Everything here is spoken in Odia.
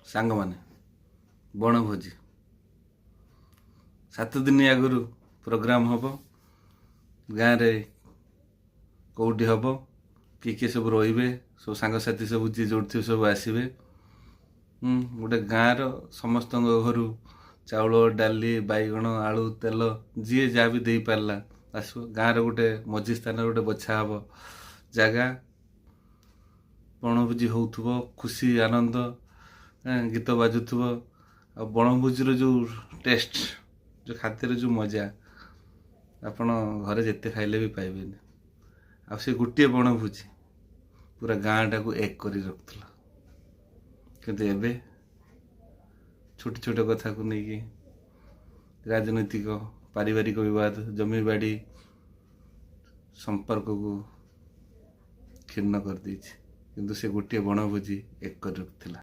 ସାଙ୍ଗମାନେ ବଣଭୋଜି। 7 ଦିନ ଆଗରୁ ପ୍ରୋଗ୍ରାମ୍ ହେବ, ଗାଁରେ କେଉଁଠି ହେବ, କିଏ କିଏ ସବୁ ରହିବେ, ସବୁ ସାଙ୍ଗସାଥି ସବୁ ଯିଏ ଯେଉଁଠି ଥିବେ ସବୁ ଆସିବେ। ଗୋଟେ ଗାଁର ସମସ୍ତଙ୍କ ଘରୁ ଚାଉଳ, ଡାଲି, ବାଇଗଣ, ଆଳୁ, ତେଲ, ଯିଏ ଯାହା ବି ଦେଇପାରିଲା ଆସିବ। ଗାଁର ଗୋଟେ ମଝି ସ୍ଥାନରେ ଗୋଟେ ବଛା ହେବ ଜାଗା, ବଣଭୋଜି ହେଉଥିବ, ଖୁସି ଆନନ୍ଦ, ଗୀତ ବାଜୁଥିବ। ଆଉ ବଣଭୋଜିର ଯେଉଁ ଟେଷ୍ଟ, ଯେଉଁ ଖାଦ୍ୟର ଯେଉଁ ମଜା, ଆପଣ ଘରେ ଯେତେ ଖାଇଲେ ବି ପାଇବେନି। ଆଉ ସେ ଗୋଟିଏ ବଣଭୋଜି ପୁରା ଗାଁଟାକୁ ଏକ କରି ରଖୁଥିଲା। କିନ୍ତୁ ଏବେ ଛୋଟ ଛୋଟ କଥାକୁ ନେଇକି ରାଜନୈତିକ, ପାରିବାରିକ ବିବାଦ, ଜମିବାଡ଼ି ସମ୍ପର୍କକୁ କ୍ଷୁଣ୍ଣ କରିଦେଇଛି। କିନ୍ତୁ ସେ ଗୋଟିଏ ବଣଭୋଜି ଏକ କରି ରଖିଥିଲା।